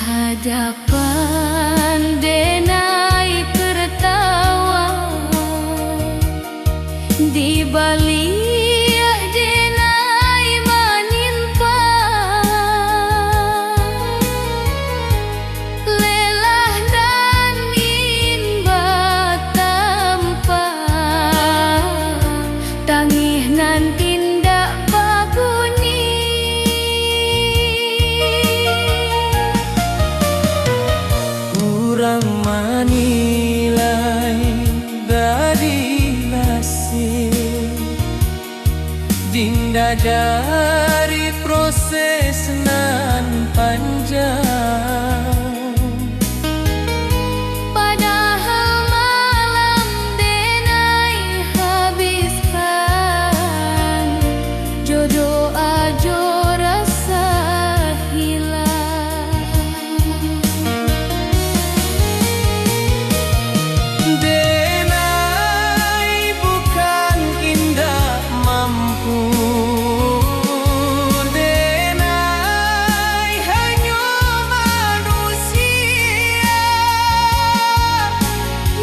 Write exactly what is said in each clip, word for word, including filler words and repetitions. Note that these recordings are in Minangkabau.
Hadapan denai tertawa, di baliak denai manimpa. Lelah nan batampa, tangih nan indak babunyi. Urang manilai dari nasib, dinda dari proses nan panjang. Padahal malam denai habiskan, jo doa jo rasa hilang. Denai bukan indak mampu, denai hanyo manusia.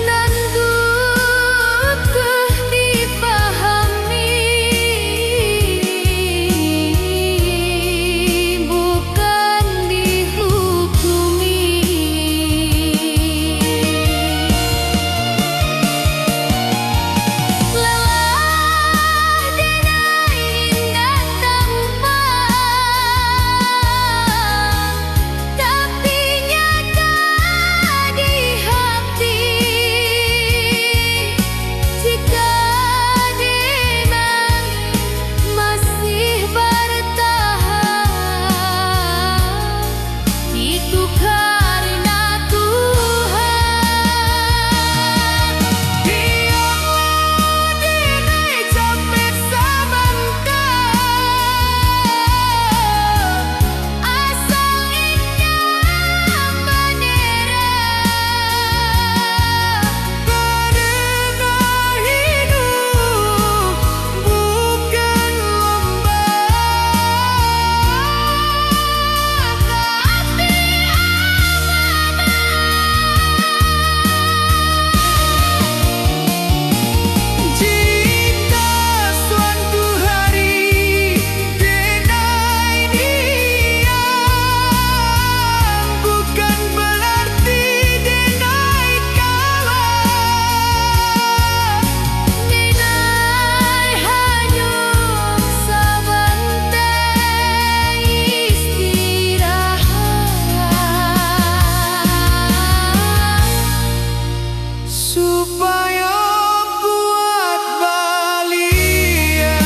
Nan butuh dipahami, bukan dihukumi. Lelah denai indak tampak, tapi nyata di hati. Jika denai masih bertahan, itu karena Tuhan. Biarlah denai capek sabanta, asal indak menyerah. Karena hidup bukan lomba, tapi amanah. Jika suatu hari denai diam, bukan berarti denai kalah. Denai hanyo sabanta istirahat, supayo kuat baliak.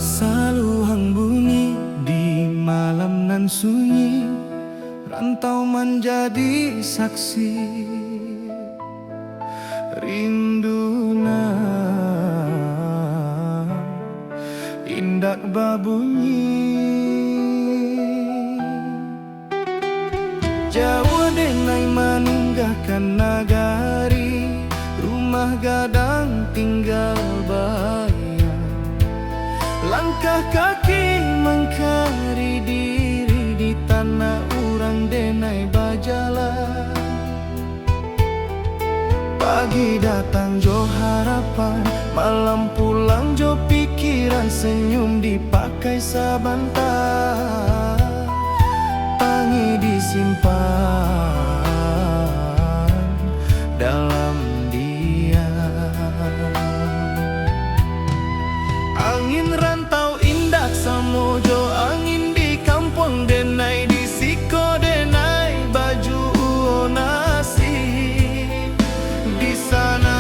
Saluhang bunyi di malam nan sunyi, rantau manjadi saksi. Rindu nan indak babunyi. Jauah denai maninggakan nagari, rumah gadang tinggal bayang. Langkah kaki mangkari diri, di tanah urang denai bajalan. Pagi datang jo harapan, malam pulang jo pikiran, senyum dipakai sabanta, tangih disimpan dalam diam. Angin rantau indak samo jo angin di kampuang denai, di siko denai bajuo nasib. Di sana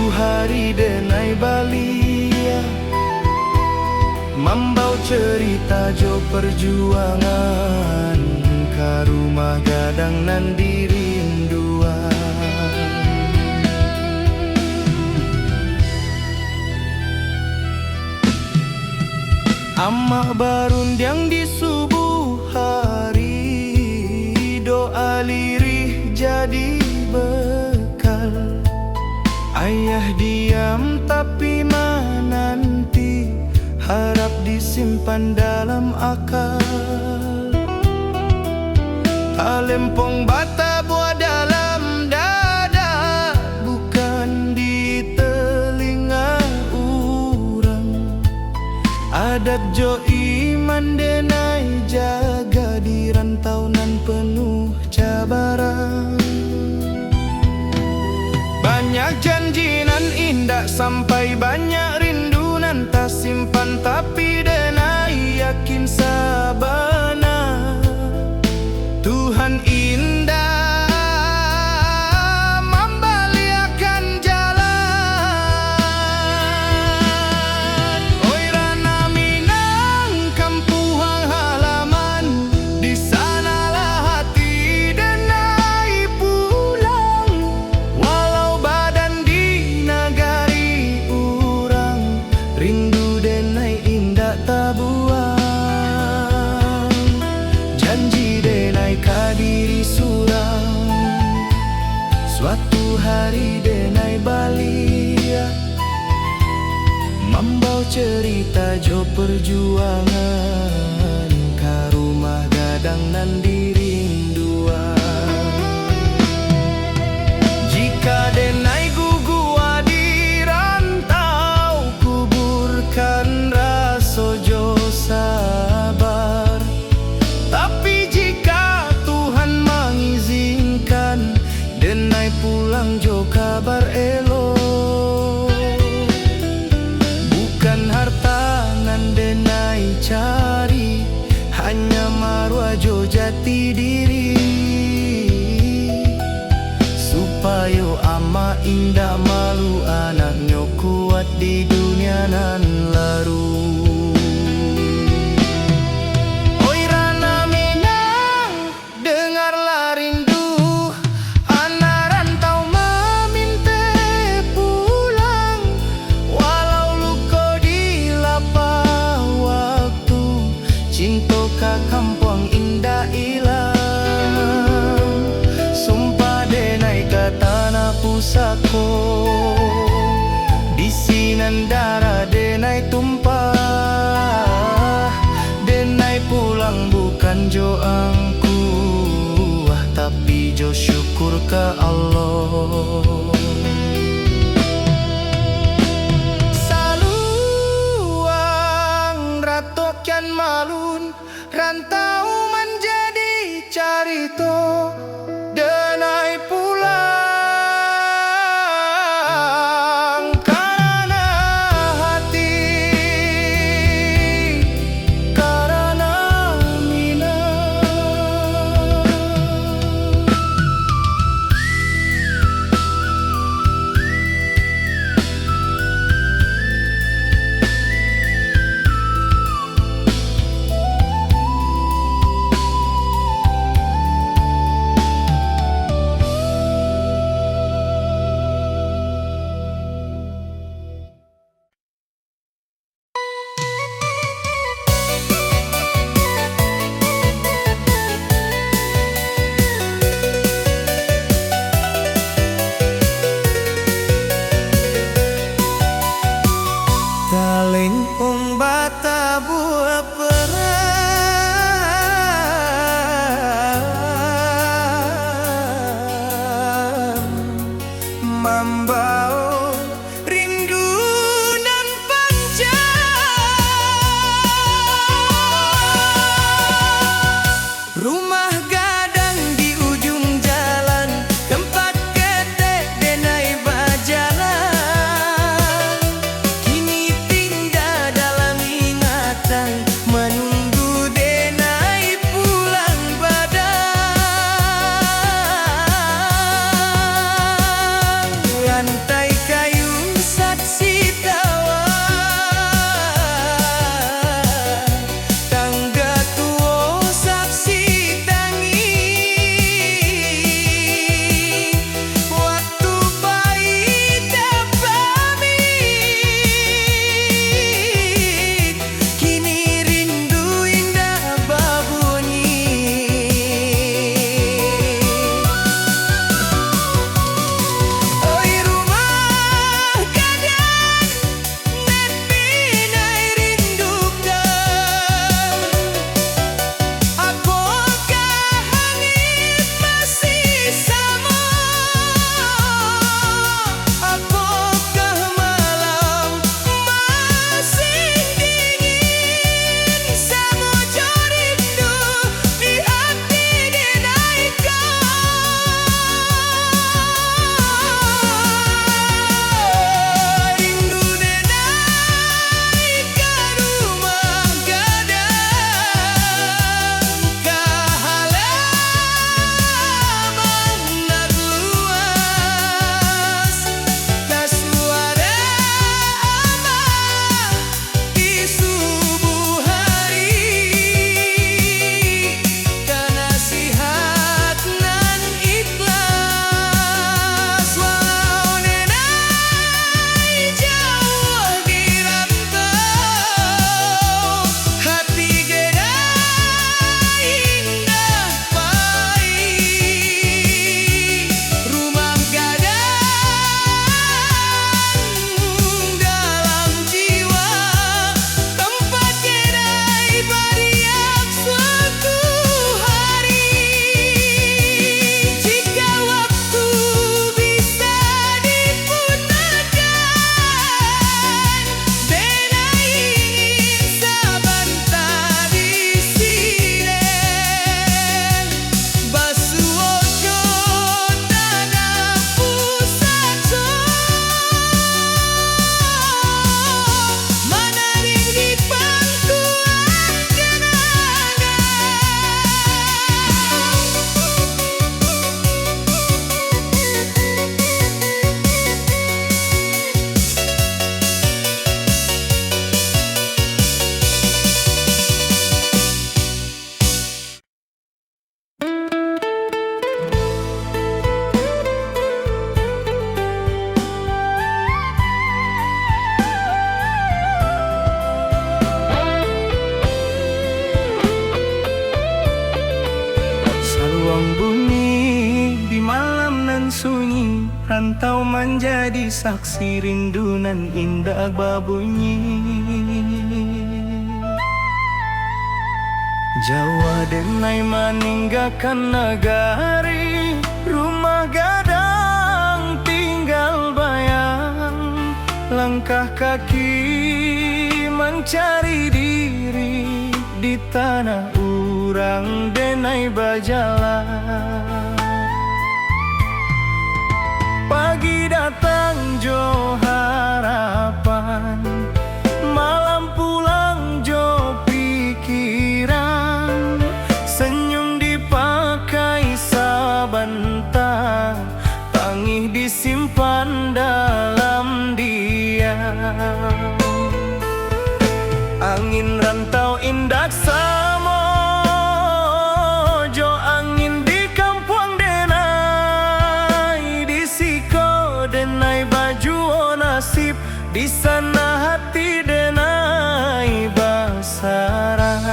Hari denai baliak, mambao cerita jo perjuangan ka rumah gadang nan dirinduan. Amak barundiang di subuh hari, doa lirih jadi bekal. Ayah diam tapi mananti, harap disimpan dalam akal. Talempong batabuah dalam dada, bukan di telinga urang. Adat jo iman denai jaga di rantau nan penuh cabaran. Banyak janji nan indak sampai, banyak rindu nan tasimpan, tapi denai yakin sabana Tuhan indak mambaliakan jalan. Oi Rana Minang, kampuang halaman, di sanalah hati denai pulang. Walau badan di nagari urang, rindu denai indak tabuang. Janji denai ka diri surang, suatu hari denai baliak, mambao cerita jo perjuangan ka rumah gadang nan dirinduan. Jika denai guguah di rantau, kuburkan raso jo sabar. Tapi jika Tuhan mangizinkan, denai pulang jo kabar elok. Bukan harta nan denai cari, hanya maruah jo jati diri. Supayo amak indak malu, anaknyo kuat di dunia nan laruih. Oi Rana Minang, dengarlah rindu, anak rantau mamintak pulang. Walau luko dilapah waktu, cinto ka kampuang indak ilang. Sumpah denai ka tanah pusako, di sinan darah denai tumpah. Denai pulang bukan jo angkuah, tapi jo syukur ka Allah. Saluang ratok kian malun, rantau manjadi carito, denai pulang karana hati, karana Minang. Talempong batabuah perang, mambao rindu nan panjang. Rumah gadang di ujung jalan, tempat ketek denai bajalan. Kini tingga dalam ingatan, manunggu denai pulang badan. Tau manjadi saksi rindu nan indak babunyi. Jauah denai maninggakan nagari, rumah gadang tinggal bayang, langkah kaki mancari diri. Di tanah urang denai bajalan. Pagi datang jo harapan, malam pulang jo pikiran. Senyum dipakai sabanta, tangih disimpan dalam diam. Angin rantau indak samo jo angin di kampuang denai. Di siko denai bajuo nasib, di sana hati denai basarang.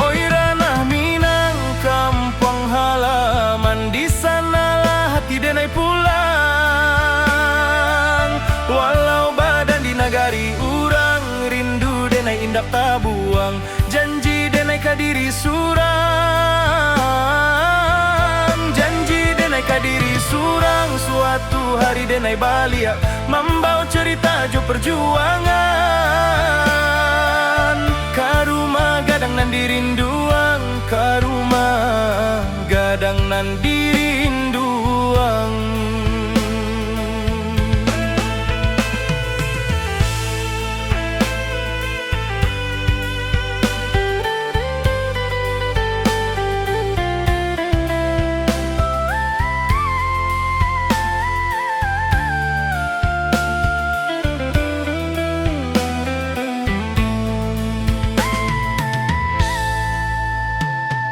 Oi ranah Minang, kampuang halaman, di sanalah hati denai pulang. Walau badan di nagari urang, rindu denai indak tabuang. Janji denai ka diri surang, janji denai ka diri surang. Suatu hari denai baliak, mambao carita jo parjuangan. Ka rumah gadang nan dirinduang, ka rumah gadang nan dirinduang.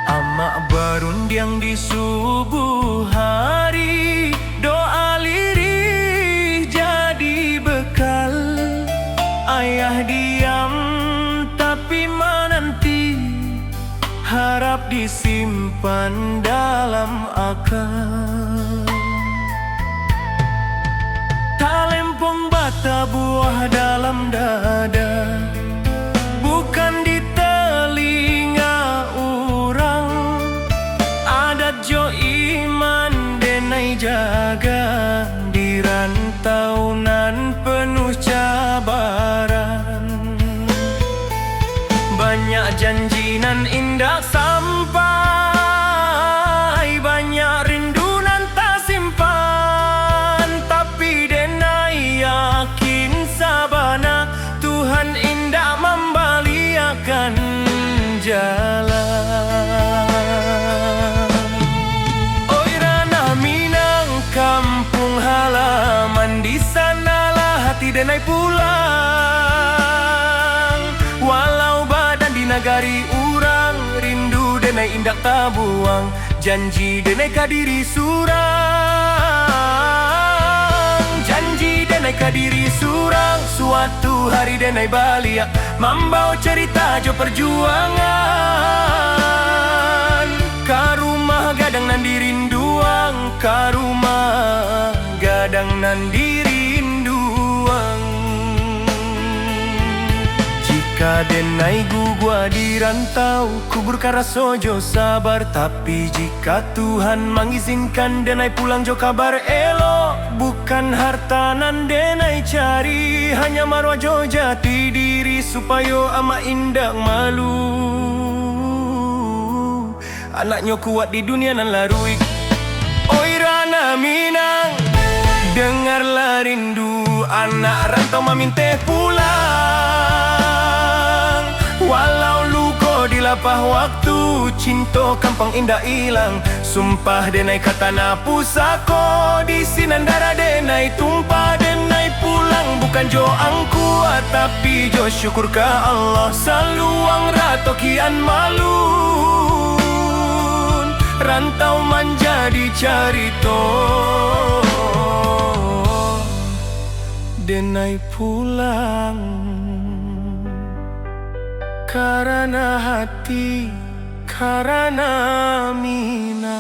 Amak barundiang di subuh hari, doa lirih jadi bekal. Ayah diam tapi mananti, harap disimpan dalam aka. Talempong batabuah dalam dada, bukan di talinga urang. Adat jo iman denai jaga, di rantau nan penuh cabaran. Banyak janji nan indak sampai, banyak rindu nan tasimpan. Tapi denai yakin sabana, Tuhan indak mambaliakan jalan. Oi ranah Minang, kampuang halaman, di sanalah hati denai pulang. Walau badan di nagari urang, rindu denai indak tabuang. Janji denai ka diri surang, janji denai ka diri surang. Suatu hari denai baliak, mambao carita jo parjuangan. Ka rumah gadang nan dirinduang, ka rumah gadang nan dirinduang. Jika denai guguah di rantau, kuburkan raso jo sabar. Tapi jika Tuhan mangizinkan denai pulang jo kabar elok, bukan harta nan denai cari, hanya maruah jo jati diri, supayo amak indak malu. Anaknyo kuat di dunia nan laruik. Oi ranah Minang, dengarlah rindu anak rantau maminteh pulang. Walau luko dilapah waktu, cinto kampuang indak ilang. Sumpah denai ka tanah pusako, di sinan darah denai tumpah. Denai pulang bukan jo angkuah, tapi jo syukur ka Allah. Saluang rato kian malun, rantau manjadi carito. Denai pulang karana hati, karana Minang.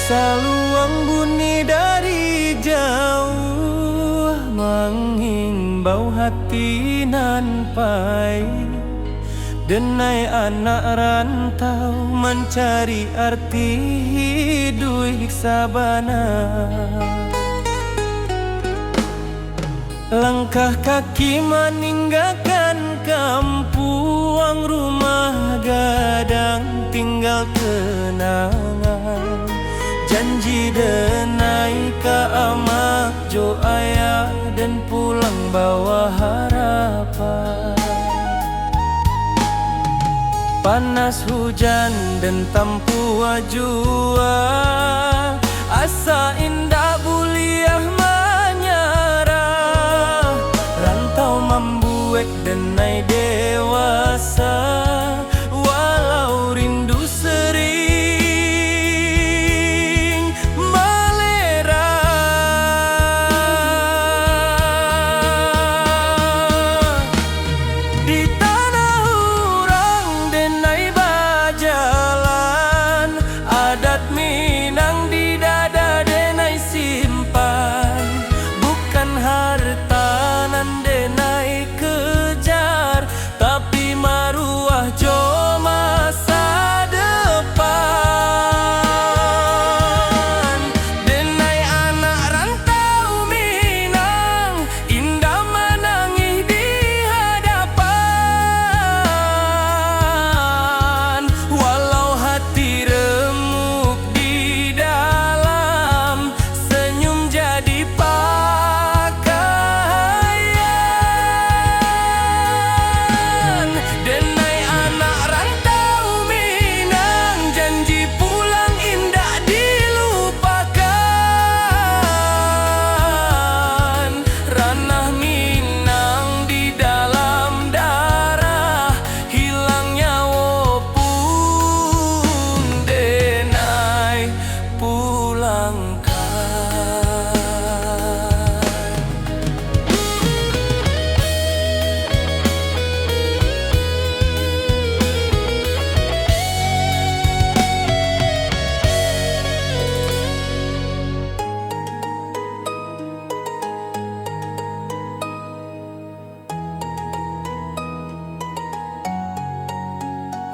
Saluang bunyi dari jauah, mangimbau hati nan paik. Denai anak rantau, mancari arti hiduik sabana. Langkah kaki maninggakan kampuang, rumah gadang tinggal kenangan. Janji denai ka amak jo ayah, den pulang bawa harapan. Panas hujan den tampuah jua, asa indak buliah manyarah. Rantau mambuek denai dewasa, walau rindu sering malera. Di tanah urang denai bajalan, adat Minang di dada denai simpan. Bukan harta nan denai kejar, tapi maruah jo masa depan. Denai anak rantau Minang, indak manangih di hadapan. Walau hati remuk di dalam, senyum jadi pakaian. Denai anak rantau Minang, janji pulang indak dilupakan. Ranah Minang di dalam darah, hilang nyawo pun denai pulangkan.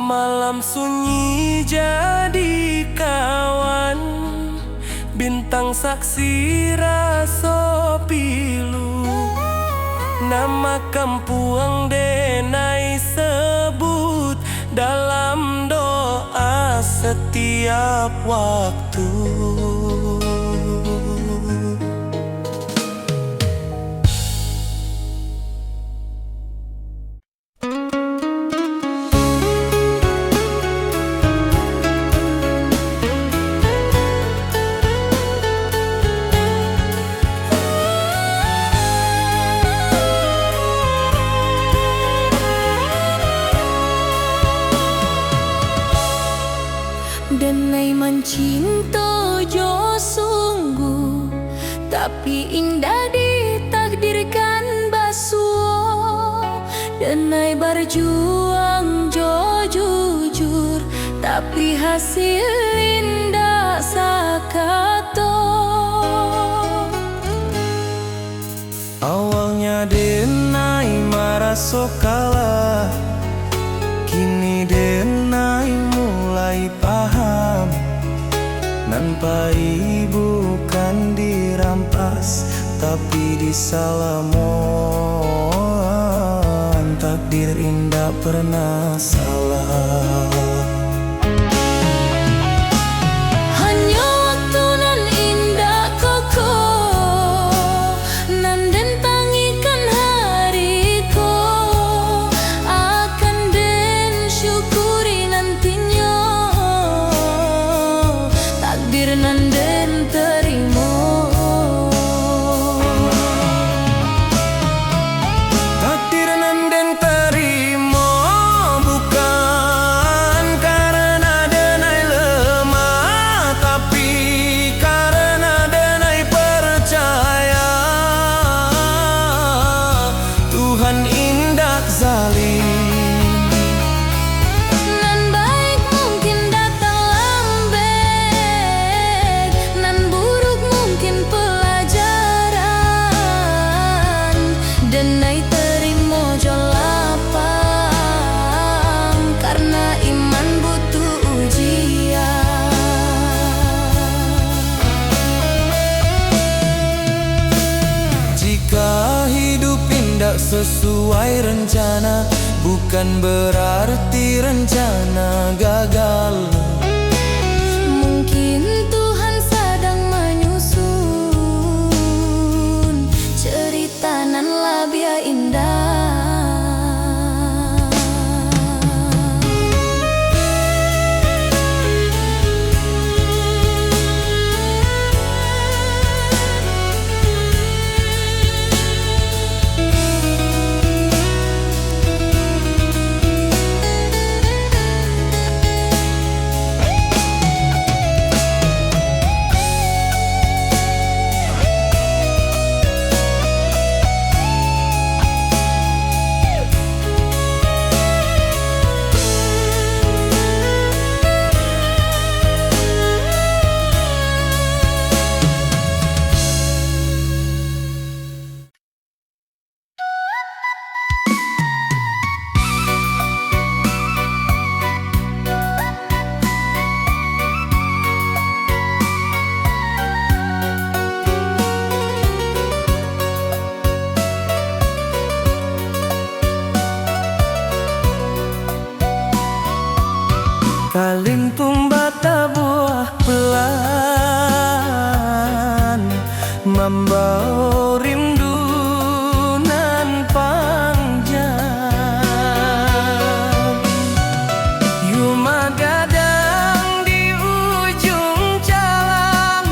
Malam sunyi jadi kawan, bintang saksi raso pilu. Nama kampuang denai sebut dalam doa setiap waktu. Denai mancinto jo sungguh, tapi indak ditakdirkan basuo. Denai barjuang jo jujur, tapi hasil indak sakato. Awalnya denai maraso kalah, kini denai mulai paham. Nan pai bukan dirampas, tapi disalamoan. Takdir indak pernah salah. Hanyo waktu nan indak kokoh, nan den tangikan hari ko, akan den syukuri nantinyo, takdir nan den tarimo. Takdir nan den tarimo bukan Sesuai rencana, bukan berarti rencana gagal. Mungkin Tuhan sadang manyusun cerita nan labiah indah. Kalintang batabuah pelan, mambawa rindu nan panjang. Rumah gadang di ujung jalan,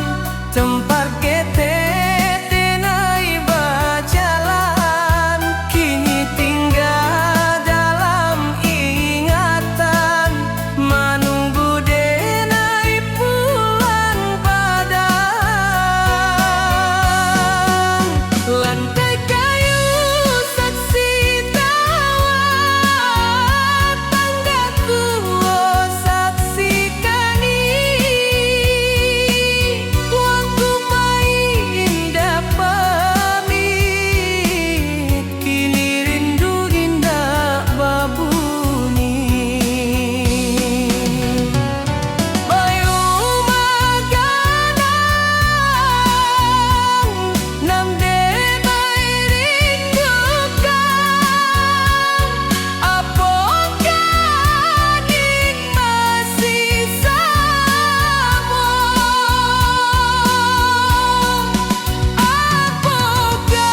tempat ketek denai bajalan, kini tinggal dalam ingatan, manunggu denai pulang padang. Lantai kayu saksi tawa, tangga tuo saksi kani. Waktu main indak pamit, kini rindu indak babunyi. Bayu maganang, nan dek mairindukan, apokah ning masih samo? Apokah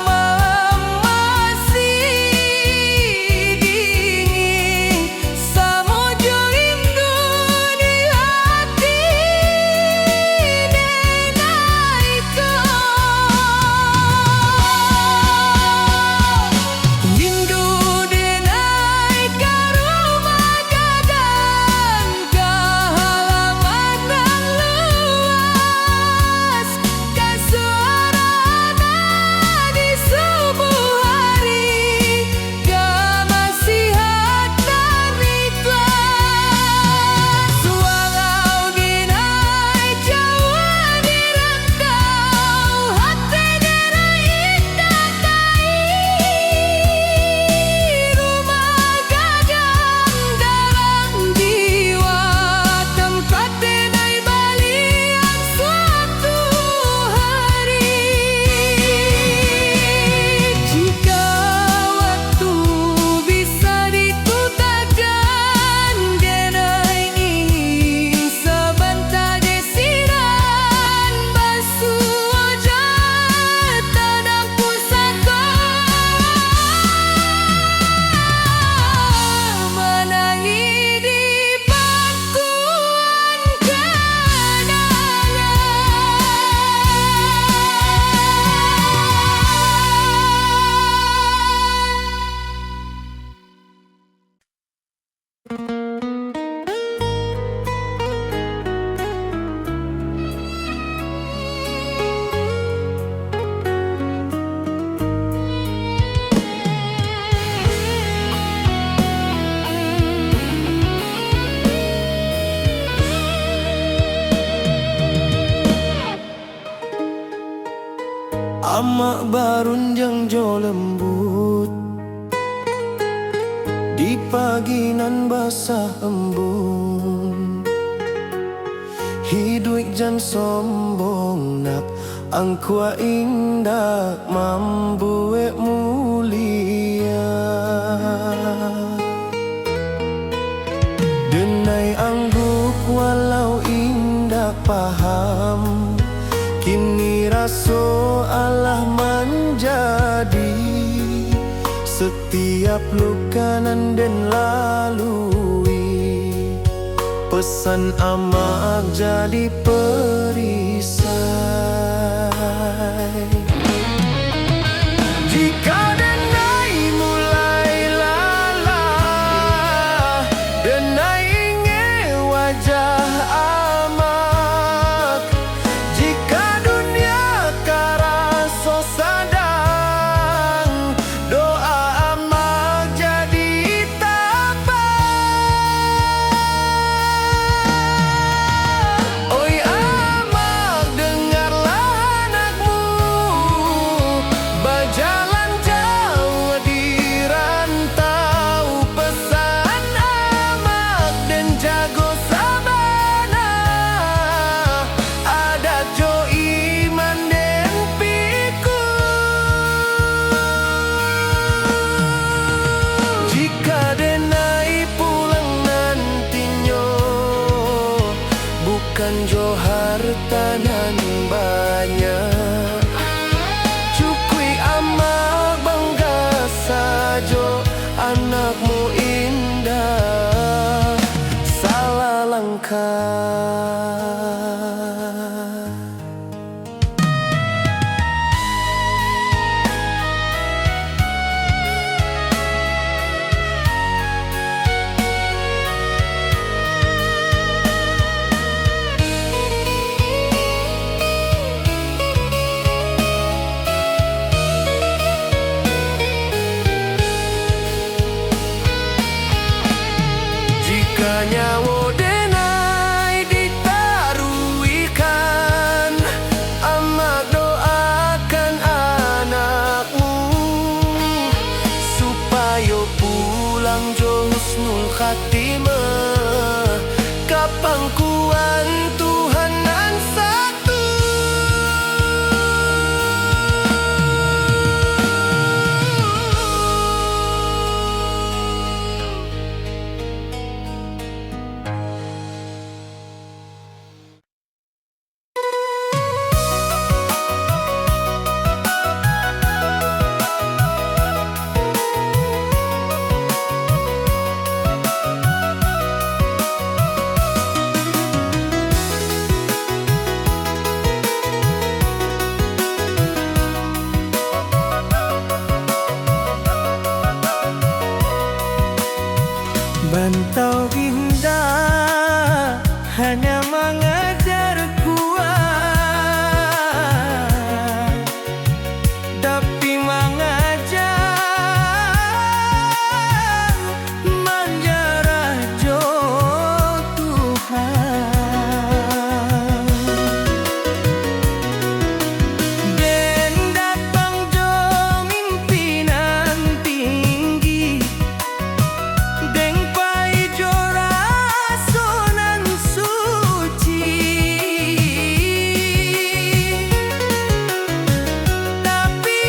malam masih dingin? Samo jo rindu di hati denai ko. Rindu denai ka rumah gadang, ka halaman nan luas, ka suara anak di subuh hari. Kamasihan nan ikhlas, walau denai jauah di rantau, hati denai indak tahi. Rumah gadang dalam jiwa, tempat denai baliak suatu hari. Jika waktu bisa diputarkan, denai ingin sabanta dek sinan basuo jo tanah pusako, manangih di pangkuan kanangan. Amak barundiang jo lembut, di pagi nan basah embun. Hiduik jan sombong nak, Angku indak mambuek mulia. Denai angguk walau indak paham, kini raso alah manjadi. Satiap luka nan den lalui, pesan amak jadi perisai. Jika denai mulai lalah, denai ingek wajah amak, jika dunia karaso sadang, doa amak jadi tapak. Oi amak, dengarlah anakmu, bajalan jauah di rantau, pesan amak den jago sabana, adat jo iman den pikun. Jika denai pulang nantinyo, bukan jo harta nan banyak, cukuik amak bangga sajo, anakmu indak salah langkah. Jika nyawo denai ditaruihkan, amak doakan anakmu, supayo pulang jo husnul khatimah, ka pangkuan Tuhan nan satu. Bantau indak hanya mangajar kuat, tapi mangajar manjarah jo Tuhan. Den datang jo mimpi nan tinggi, deng pai jo raso nan suci. Tapi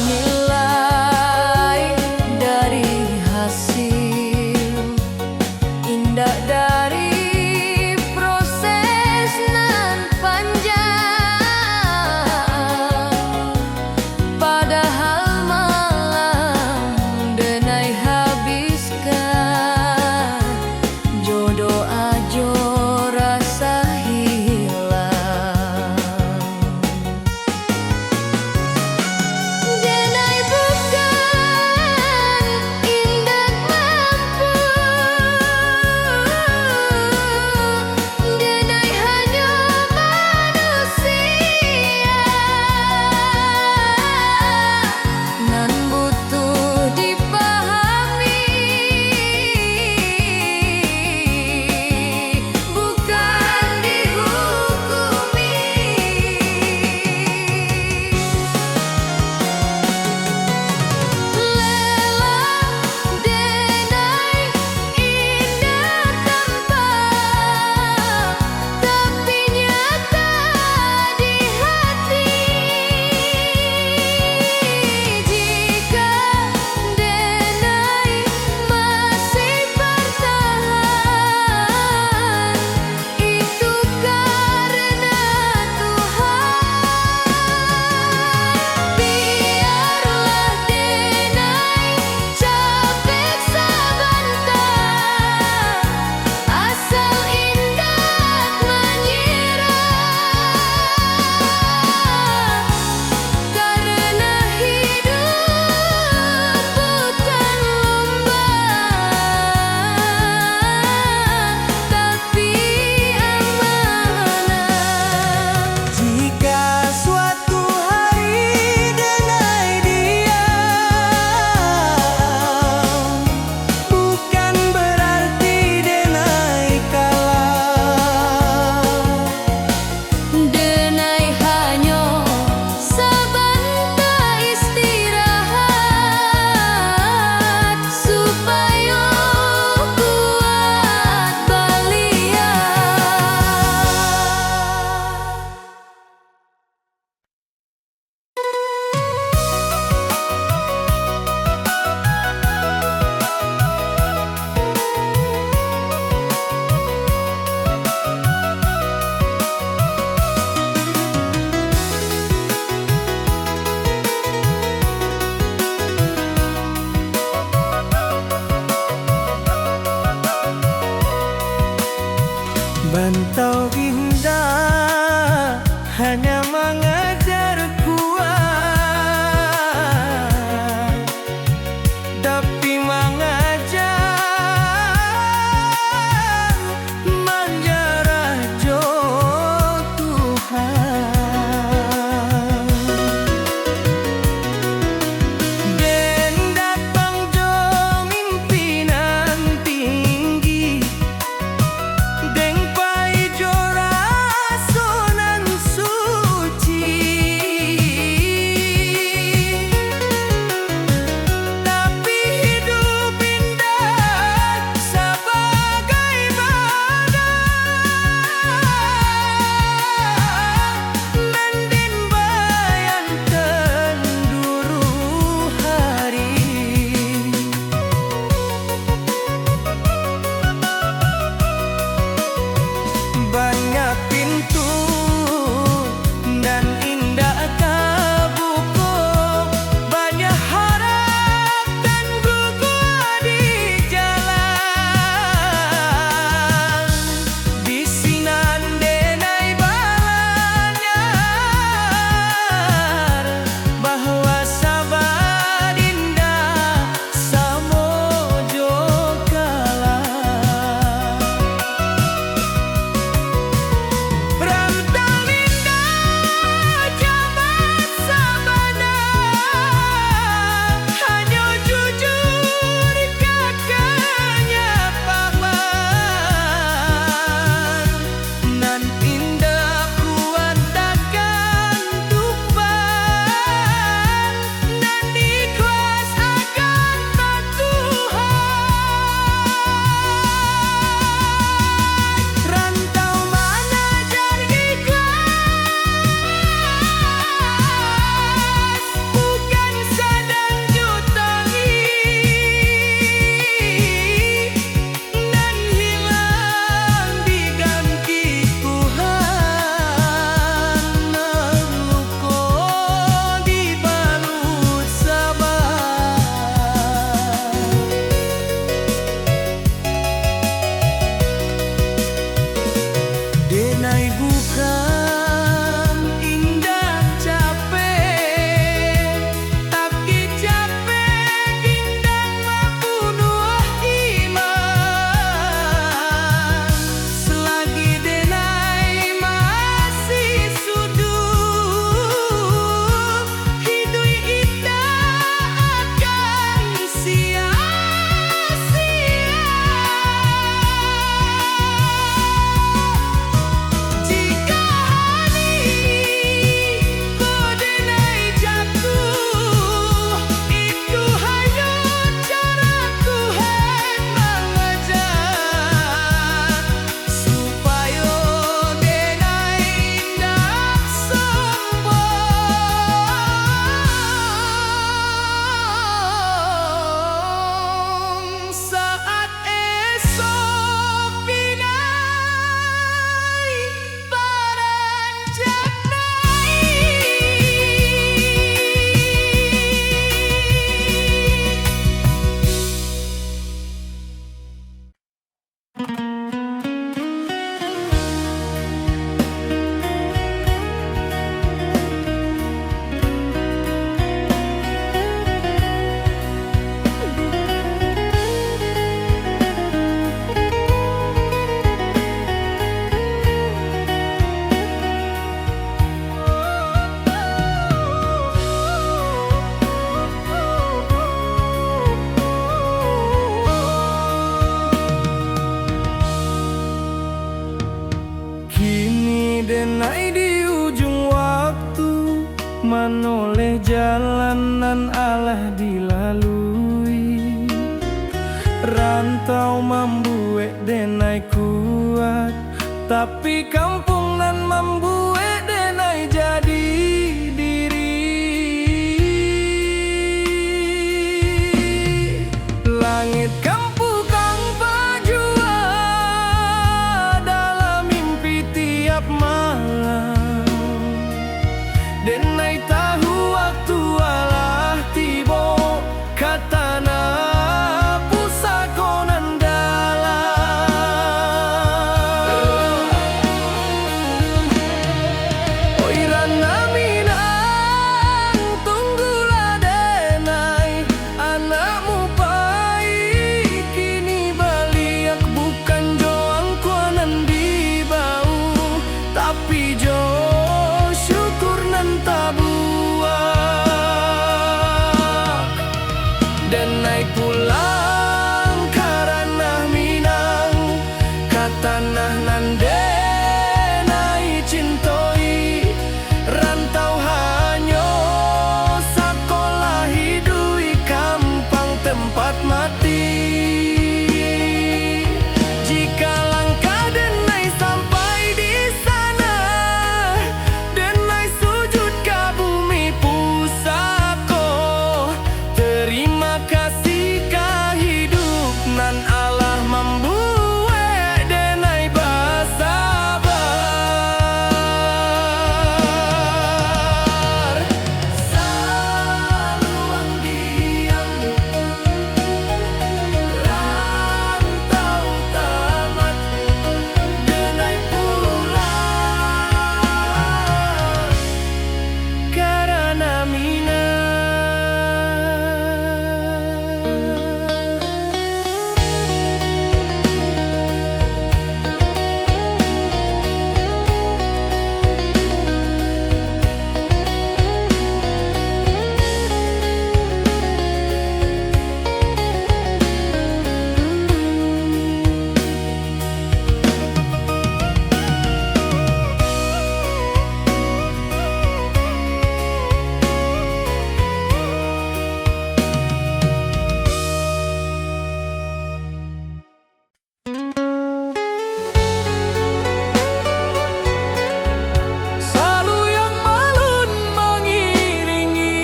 Nilai dari hasil, indak dari proses nan panjang. Padahal malam denai habiskan, jodoh ajo rasa hilang. Denai bukan indak mampu, denai hanyo manusia nan butuh dipahami, bukan dihukumi. Lelah denai indak tampak, tapi nyata di hati. Jika denai masih bartahan, itu karena Tuhan. Biarlah denai capek sabanta, asal indak manyerah. Karena hidup bukan lomba, tapi amanah. Jika suatu hari denai diam, bukan berarti denai kalah. Denai hanyo sabanta istirahat, supayo kuat baliak. Bantau indak hanya mangajar kuat, tapi mangajar manjarah jo Tuhan. Den datang jo mimpi nan tinggi, den pai jo raso nan suci. Manoleh jalan nan alah dilalui, rantau mambuek denai kuat, tapi kampuang nan mambuek denai jadi diri. Langik kampuang tampak jua dalam mimpi tiap malam. Denai tahu waktu alah tibo, ka tanah pusako nan dalam. Oi ranah Minang, tunggulah denai, anakmu pai kini baliak, bukan jo angkua nan dibao, tapi jo syukur nan tabuak. Denai pulang ka ranah Minang, ka tanah nan denai cintoi. Rantau hanyo sakolah iduik, kampuang tempat mati. Jika langkah denai sampai di sana, denai sujud ka bumi pusako. Terima kasih ka hidup nan alah mambuek denai basabar. Saluang diam, rantau tamat, denai pulang ka ranah Minang. Saluang alun mangiringi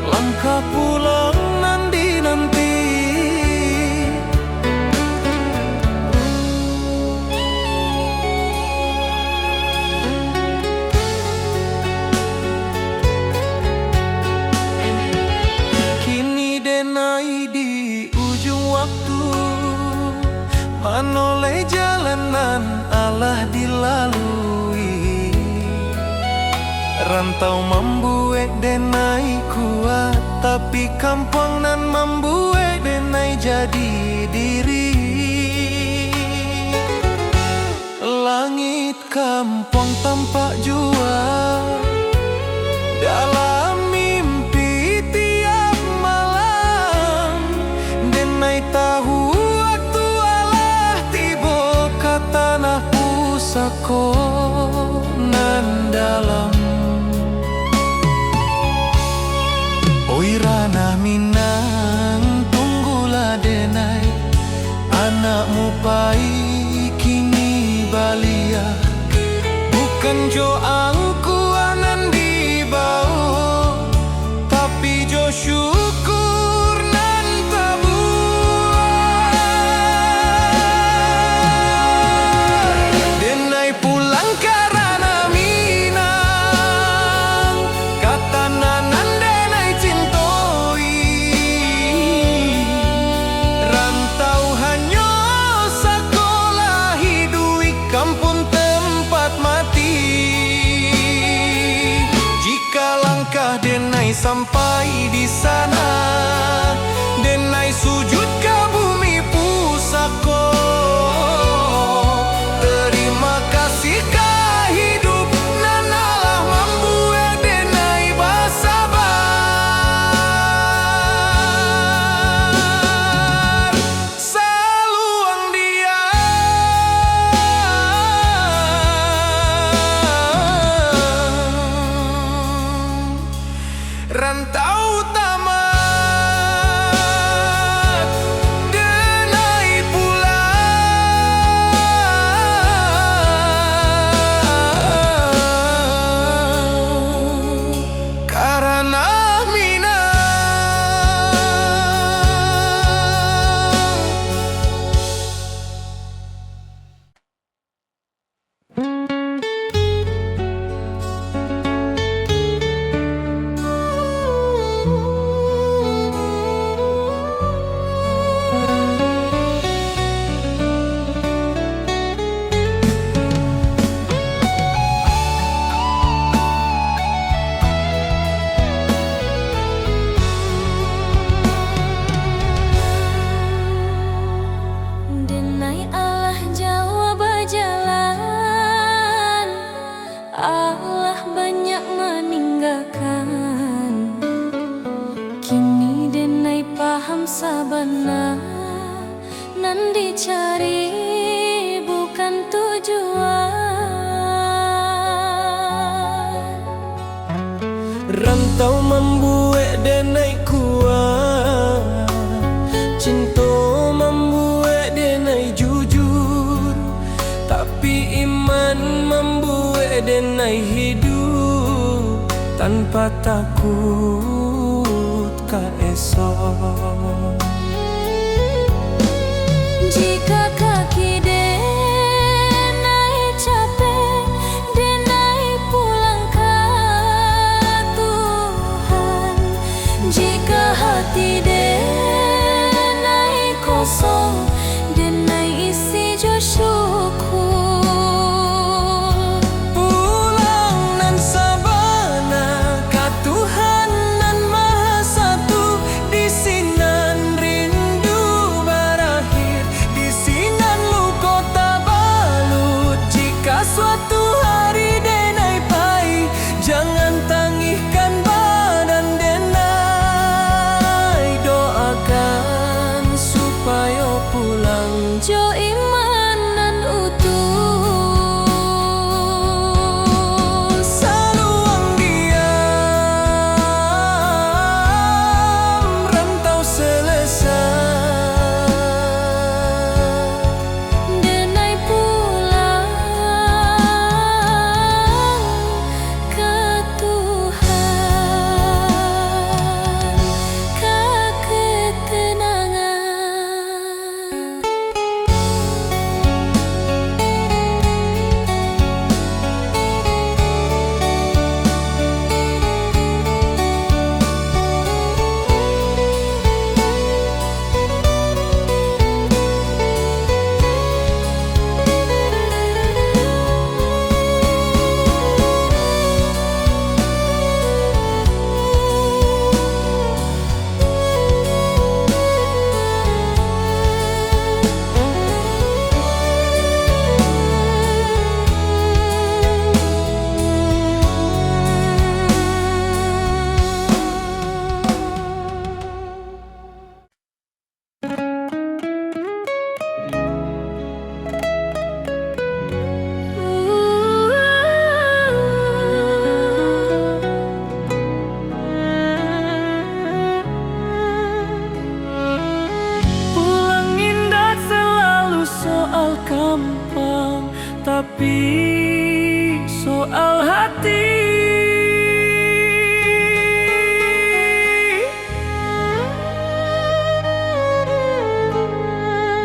langkah pulang nan dinanti. Kini denai di ujuang waktu, manoleh jalan nan alah dilalui. Rantau mambuek denai kuat, tapi kampuang nan mambuek denai jadi diri. Langik kampuang tampak jua dalam mimpi tiap malam. Denai tahu waktu alah tibo, ka tanah pusako nan dalam. Oi ranah Minang, tunggulah denai, anakmu pai kini baliak, bukan jo angkua nan dibao, tapi jo syukur nan tabuak. Denai pulang ka ranah Minang, ka tanah nan denai cintoi. Rantau hanyo sakolah iduik, kampuang tempat mati. Jika langkah denai sampai di sana, denai sujud ka bumi pusako. Terima kasih ka hidup nan alah mambuek denai basabar. Saluang diam. Rantau mambuek denai kuat, cinto mambuek denai jujur, tapi iman mambuek denai hidup tanpa takut ka esok. Jika kaki denai capek, denai pulang ka Tuhan. Jika hati denai kosong, denai isi jo syukur. Pulang nan sabana ka Tuhan nan Maha Satu, di sinan rindu barakhir, di sinan luko tabalut. Jika suatu hari denai pai, jangan tangihkan badan denai, doakan supayo pulang jo iman nan utuh. Saluang diam, rantau selesai, denai pulang ka Tuhan, ka ketenangan. Pulang indak selalu soal gampang, tapi soal hati.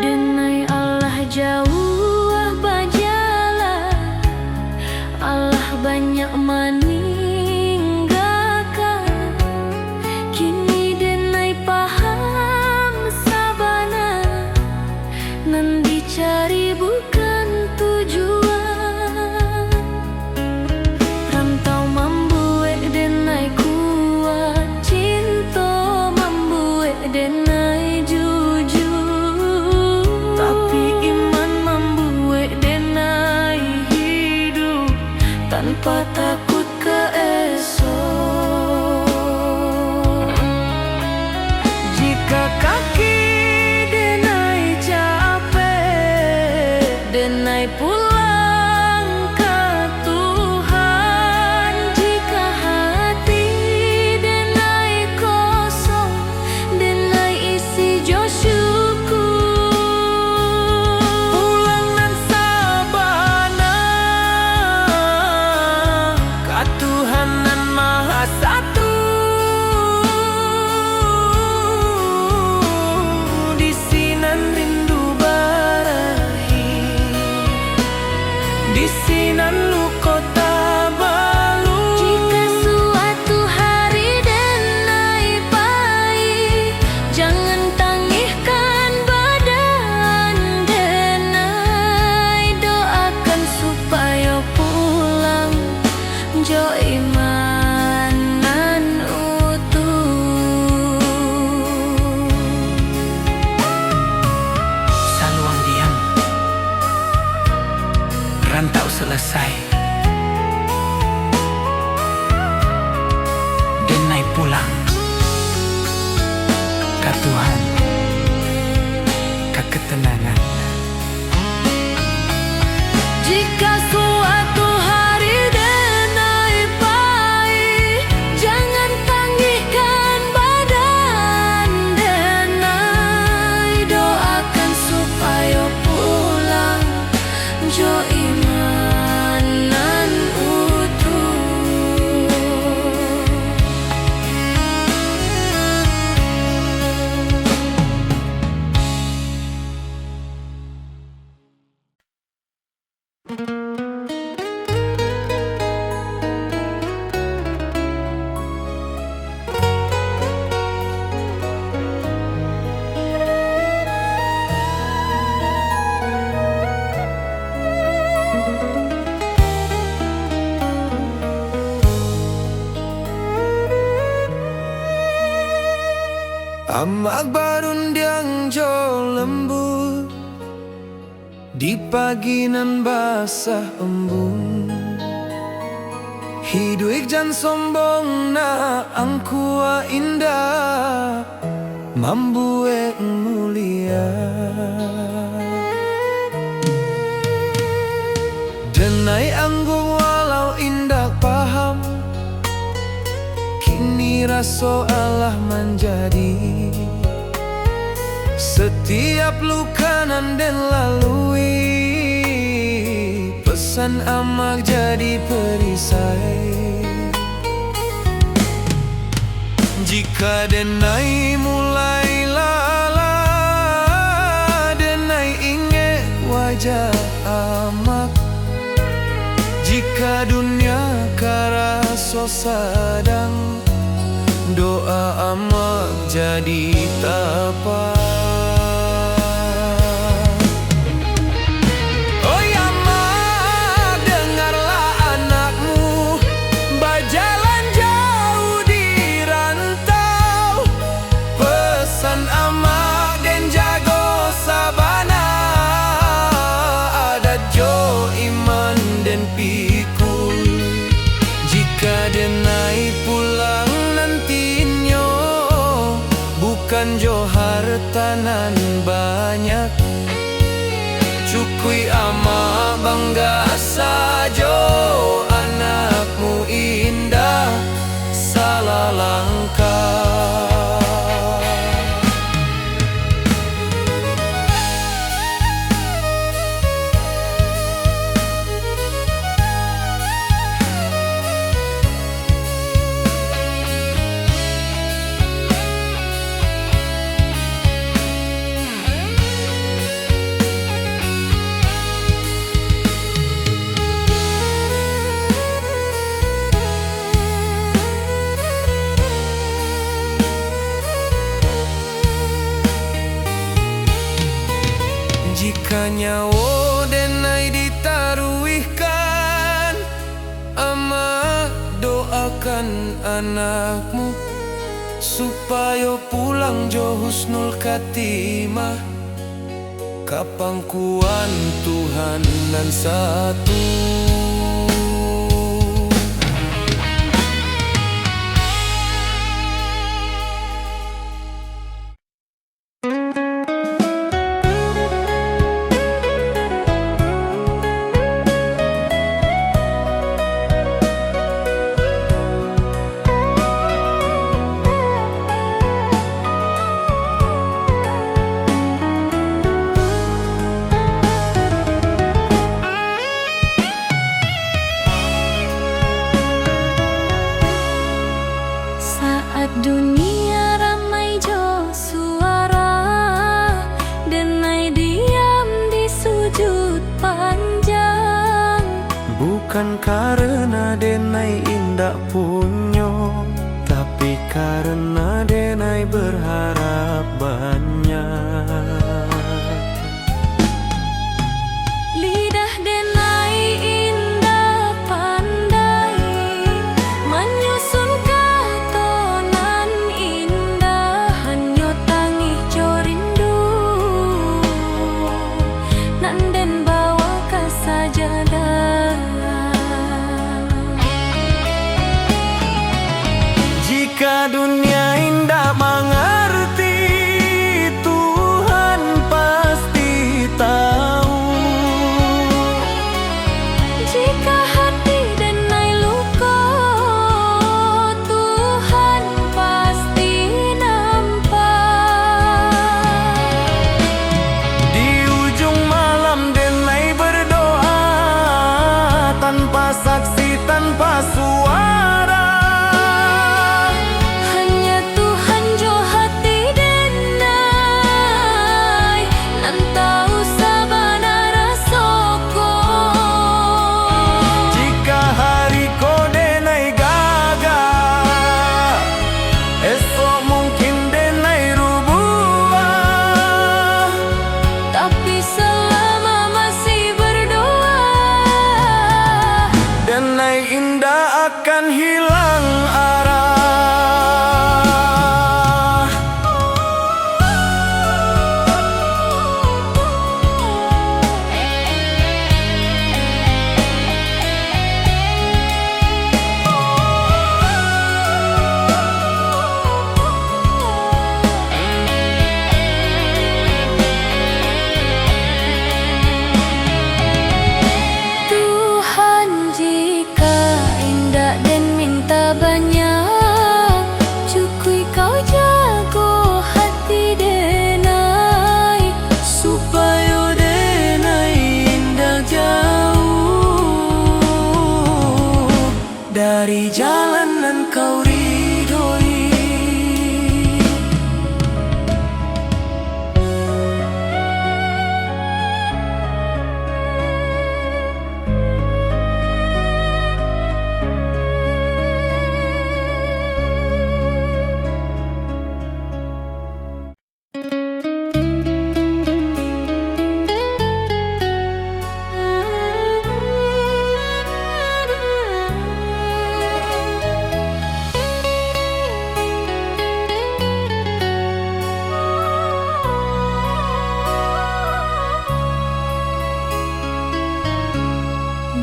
Denai alah jauah bajalan, alah banyak maninggakan. Kini denai paham sabana, nan dicari bukan tujuan. Rantau mambuek denai kuat, cinto mambuek denai jujur, tapi iman mambuek denai hidup tanpa takut ka esok. Jika kaki denai capek, denai pulang ka Tuhan. Jika hati denai kosong, denai isi jo syukur. Pulang nan sabana ka Tuhan nan Maha Satu, di sinan rindu barakhir, di sinan luko tabalut. Jika suatu hari denai pai, jangan tangihkan badan denai, doakan supayo pulang jo iman nan utuh. Saluang diam, rantau salasai, denai pulang ka Tuhan, ka ketenangan. Jika suatu hari denai pa- Amak barundiang jo lembut di pagi nan basah embun. Hiduik jan sombong nak, angku a indak mambuek mulia. Denai anggun walau indak paham, kini raso alah manjadi. Satiap luka nan den lalui, pesan amak jadi perisai. Jika denai mulai lalah, denai ingek wajah amak. Jika dunia karaso sadang, doa amak jadi tapa. Oi amak, dengarlah anakmu bajalan jauh di rantau. Pesan amak den jago sabana, adat jo iman den pikul. Jika denai pulang nantinyo, bukan jo harta nan banyak, cukuik amak bangga sajo, anakmu indak salah langkah. Jika nyawo denai ditaruihkan, amak doakan anakmu, supayo pulang jo husnul khatimah ka pangkuan Tuhan nan satu. Saat dunia ramai jo suara, denai diam di sujud panjang. Bukan karena denai indak punyo, tapi karena denai berharap banyak. Lidah denai indak pandai manyusun kato nan indah, hanyo tangih jo rindu nan den bawa ka sajadah. Jika dunia indak mangarti, jalan nan kau ridhoi.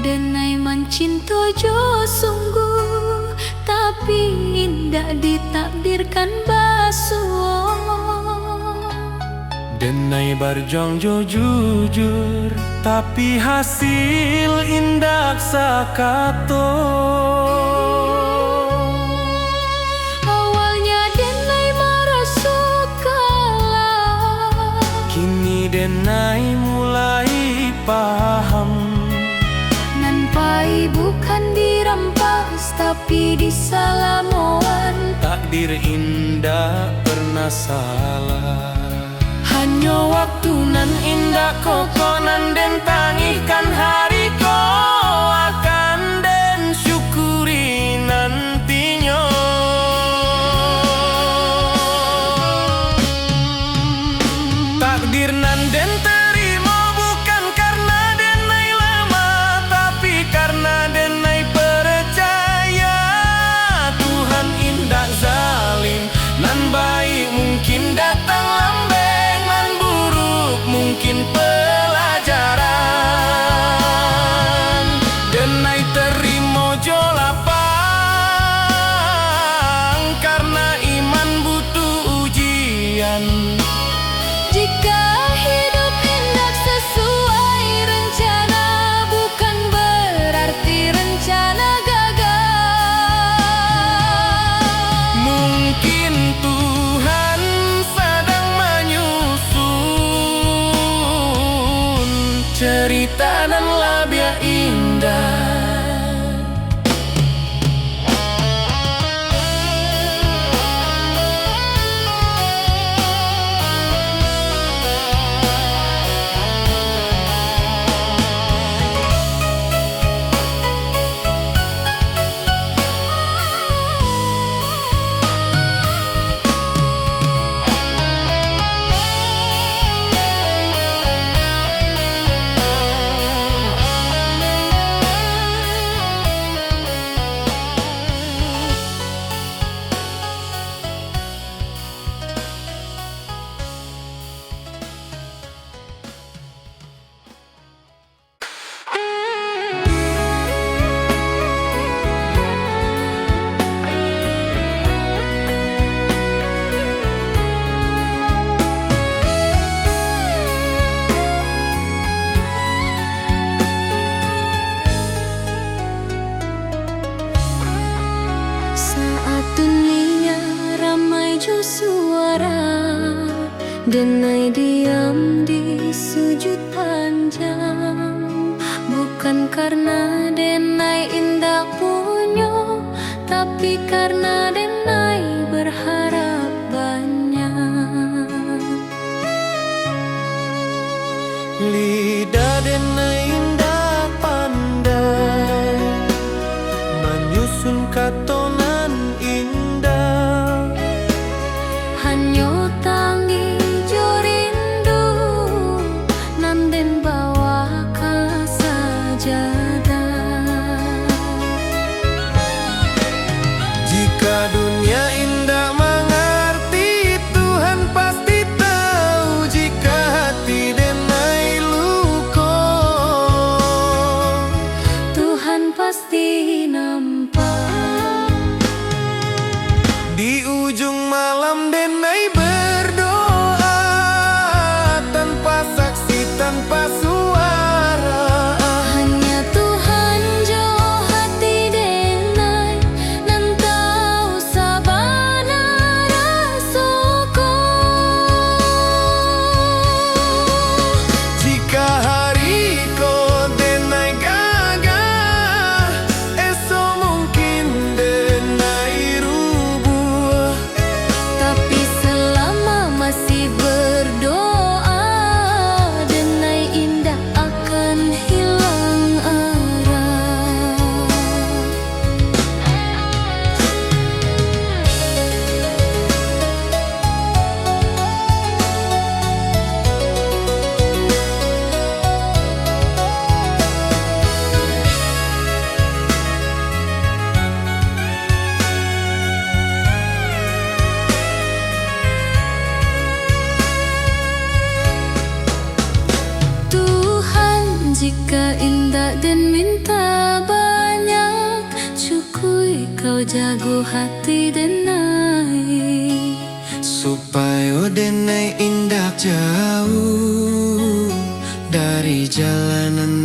Denai mancinto jo sungguh, tapi indak ditakdirkan basuo. Denai barjuang jo jujur, tapi hasil indak sakato. Awalnya denai maraso kalah, kini denai mulai paham. Nan pai bukan dirampas, tapi disalamoan. Takdir indak pernah salah. Hanyo waktu nan indak kokoh nan den tangihkan, hari ko akan den syukuri nantinyo. Takdir nan den tarimo bukan karena denai lamah, tapi karena denai percaya Tuhan indak zalim. Nan baik mungkin datang lambek, nan buruk mungkin pelajaran. Denai tarimo jo lapang, karena iman butuh ujian. Jika hidup indak sesuai rencana, bukan berarti rencana gagal. Mungkin Tuhan sadang manyusun cerita nan labiah indah. Saat dunia ramai jo suara, denai diam di sujud panjang. Bukan karena denai indak punyo, tapi karena denai berharap banyak. Lidah denai indak pandai manyusun kato nan indah. Hanyo tangih jo rindu nan den bawa ka sajadah. Jika dunia indak mangarti, Tuhan pasti tahu. Jika hati denai luko, Tuhan pasti nampak. Jika indak den minta banyak, cukuik kau jago hati den ai. Supayo den ai indak jauah dari jalan nan